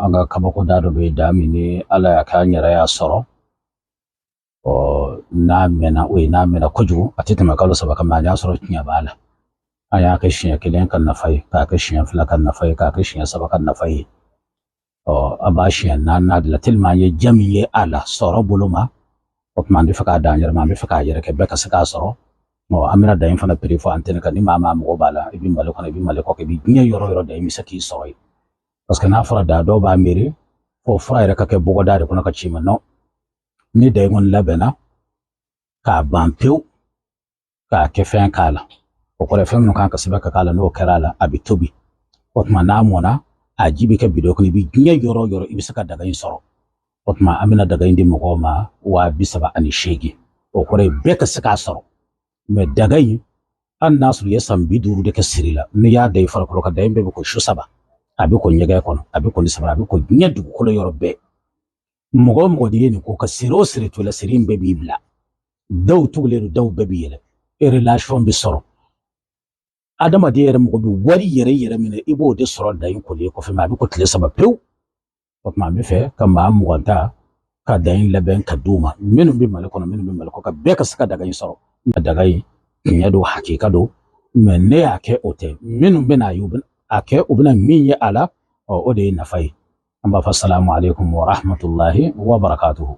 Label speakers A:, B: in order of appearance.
A: An ka kabakoda dɔ bɛ da min ni Ala y'a kɛ an yɛrɛ y'a sɔrɔ. Ɔ, n'a mɛnna, o ye n'a mɛnna kojugu, a tɛ tɛmɛ kalo 3 kan, mɛ an y'a sɔrɔ tiɲɛ b'a la. An y'a kɛ siɲɛ kelen ka nafa ye, k'a kɛ siɲɛ fila ka nafa ye, k'a kɛ siɲɛ saba ka nafa ye. Ɔ, an b'a siɲɛ naaninan de la, tellement an ye diya min ye a la sɔrɔ bolo ma. O tuma an bɛ fɛ k'a dan yɛrɛ ma, an bɛ fɛ k'a yɛrɛ kɛ bɛɛ ka se k'a sɔrɔ. Ɔ, an bɛna da in fana prix fɔ antenne kan. Ni maa maa mago b'a la, i bɛ Mali kɔnɔ, i bɛ Mali kɔ kan, i bɛ diɲɛ yɔrɔ o yɔrɔ, da in bɛ se k'i sɔrɔ yen. Parce que n'a fɔra da, dɔw b'a miiri fo fura yɛrɛ ka kɛ bɔgɔda de kɔnɔ ka ci ma. Non, ni da in kɔni labɛnna k'a ban pewu, k'a kɛ fɛn k'a la, o kɔrɔ ye fɛn minnu kan ka sɛbɛn ka k'a la, n'o kɛra a la, a bɛ tobi. O tuma n'a mɔnna, a ji bɛ kɛ bidɔn kɔnɔ, i bɛ diɲɛ yɔrɔ o yɔrɔ, i bɛ se ka daga in sɔrɔ. O tuma an bɛna daga in di mɔgɔw ma 38,000. O kɔrɔ ye bɛɛ ka se k'a sɔrɔ. Mɛ daga in, hali n'a sɔrɔ i ye san 50 de kɛ siri la, n'i y'a da i farikolo kan, da in bɛɛ bɛ ko su saba, a bɛ ko ɲɛgɛn kɔnɔ, a bɛ ko ni saba, a bɛ ko diɲɛ dugukolo yɔrɔ bɛɛ. Mɔgɔ o mɔgɔ de ye nin ko ka siri o siri to la, siri in bɛɛ b'i bila. Daw tugulen don, daw bɛɛ b'i yɛlɛ, relation bɛ sɔrɔ. Adamaden yɛrɛ mɔgɔ bɛ wari yɛrɛ yɛrɛ minɛ, i b'o de sɔrɔ da in kolen kɔfɛ. Mɛ a bɛ ko tile 3 pewu. O tuma an bɛ fɛ ka maa 20 ta ka da in labɛn ka d'u ma, minnu bɛ Mali kɔnɔ, minnu bɛ Mali kɔ kan, bɛɛ ka se ka daga in sɔrɔ. Daga in tiɲɛ don, hakika don, mɛ ne y'a kɛ o tɛ. Minnu bɛ n'a ye, u bɛ a kɛ, u bɛna min ye a la, ɔ, o de ye nafa ye. An b'a fɔ salamu aleykum wa rahmatulahi wa barakatuhu.